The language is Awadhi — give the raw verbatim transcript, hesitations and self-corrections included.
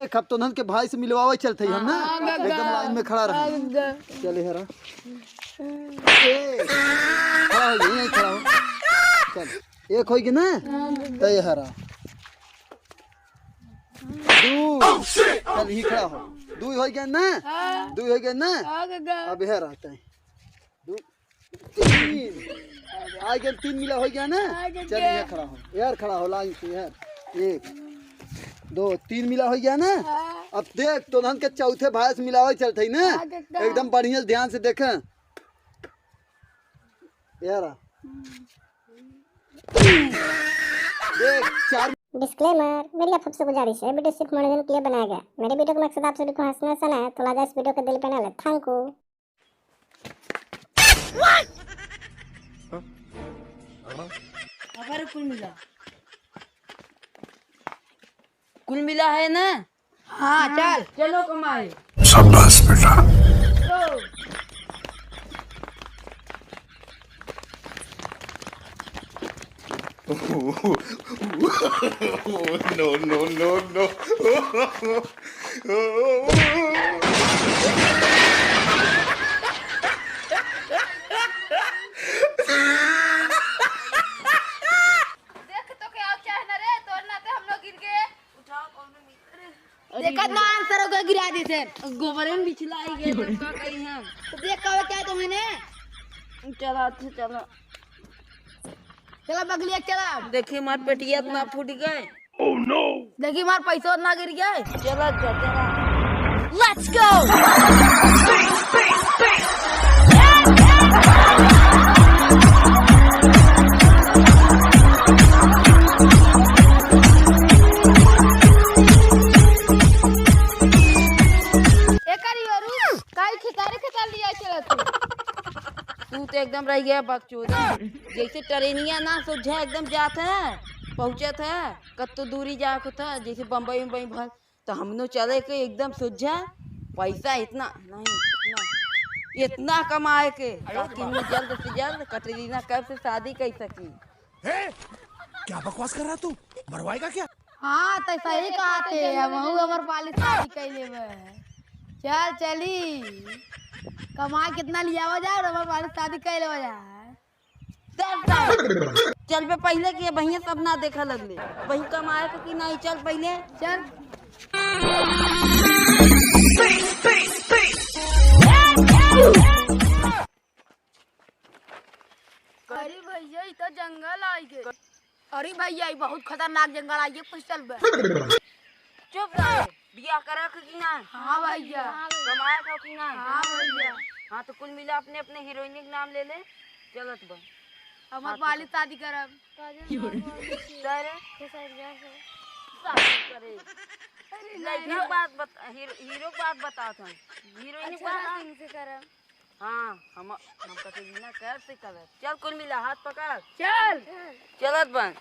देख, अब तोहन के भाई से मिलवावे चलत हई हम ना, हाँ, गंगा। एकदम लाइन में खड़ा रह। हाँ, गंगा। चल, ये रहा। ए, खड़ा हो, यहीं खड़ा हो। चल, एक होई गया ना? हाँ, गंगा। तो ये रहा। दू। चल, ही खड़ा हो। दू होई गया ना? हाँ। दू होई गया ना? हाँ, गंगा। अब ये रहता है। दू, तीन। आ गया, तीन मिला हो गया ना? आ गया। चल, यहाँ खड़ा हो। यार, खड़ा हो, लाइन से यार। एक, दो, तीन मिला हो गया ना? हाँ। अब देख, तोहन के चौथे भाई से मिलावे चलत हई ना? हाँ, देखता। एकदम बढ़िया से ध्यान से देखे। यार। देख, चार। डिस्क्लेमर, मेरी आप सबसे गुजारिश है, वीडियो सिर्फ मनोरंजन के लिए बनाया गया। मेरे वीडियो का मकसद आप सभी को हंसना हंसाना है, तो लिहाजा इस वीडियो को दिल पे ना ले। थैंक यू। अगर कुल मिला, कुल मिला है ना? हाँ, चल। चलो कमाए। शाबाश बेटा। No, no, no, no। देख तो क्या चाहे ना रे, तोर नाते हम लोग गिर गए। उठाओ, कौन देखत ना आंसर हो गए, गिरा देते। गोबरे में बिछला आई गए, तो का करी हम? तो देख का क्या तो मैंने। चला, अच्छा, चला। चला बगलिया, चला। देखी मार पेटिया इतना फूट गए। देखी मार पैसा ना गिर गए। चला, चला, चला। Let's go। एकर योरू, काई खेतारे खेतार लिया चलत तू। तू तो एकदम रह गया बकचोदी। जैसे ट्रेनिया ना सोझा एकदम जात है, पहुँचत है, कत्तो दूरी जात है, जैसे बम्बई उम्बई भर, तो हमनो चले के एकदम सोझा। पैसा इतना नहीं, इतना, इतना कमाए के, ताकि हमने जल्द से जल्द कटरीना कैफ से शादी कर सकी। ए, क्या बकवास कर रहा तू? मरवाएगा क्या? हाँ, तो सही कहा थे, हमहू हमर पाली शादी कर लेबे। चल, चली। कमाई कितना लियावा जाए और हमर पाली शादी कर लेवा जाए। चल, चल। चल बे, पहले के भैया सब ना देखा लगले। वही कमाए के कि नहीं, चल पहले। चल। अरे भैया, ई तो जंगल आई गए। अरे भैया, ई बहुत खतरनाक जंगल आई गए, कुछ चल बे। चुप रहे, बियाह करा के कि ना? हाँ भैया। कमाए खाओ कि ना? हाँ भैया। हाँ, तो कुल मिला अपने अपने हीरोइन के नाम ले ले, चलत बा। हमार हाँ, तो पाली शादी करब। काजल की हो रे? नाम बोल दीजिए। का रे? खेसारी भैया से। शादी करे। अरे लड़की नहीं। बात बता, हीरो, हीरो बात बतावत हन। हीरोइन अच्छा, बात। सिंह से करब। हाँ, हम, हम कटरीना कैफ से करब। चल कुल मिला, हाथ पकड़। चल। चलत बन।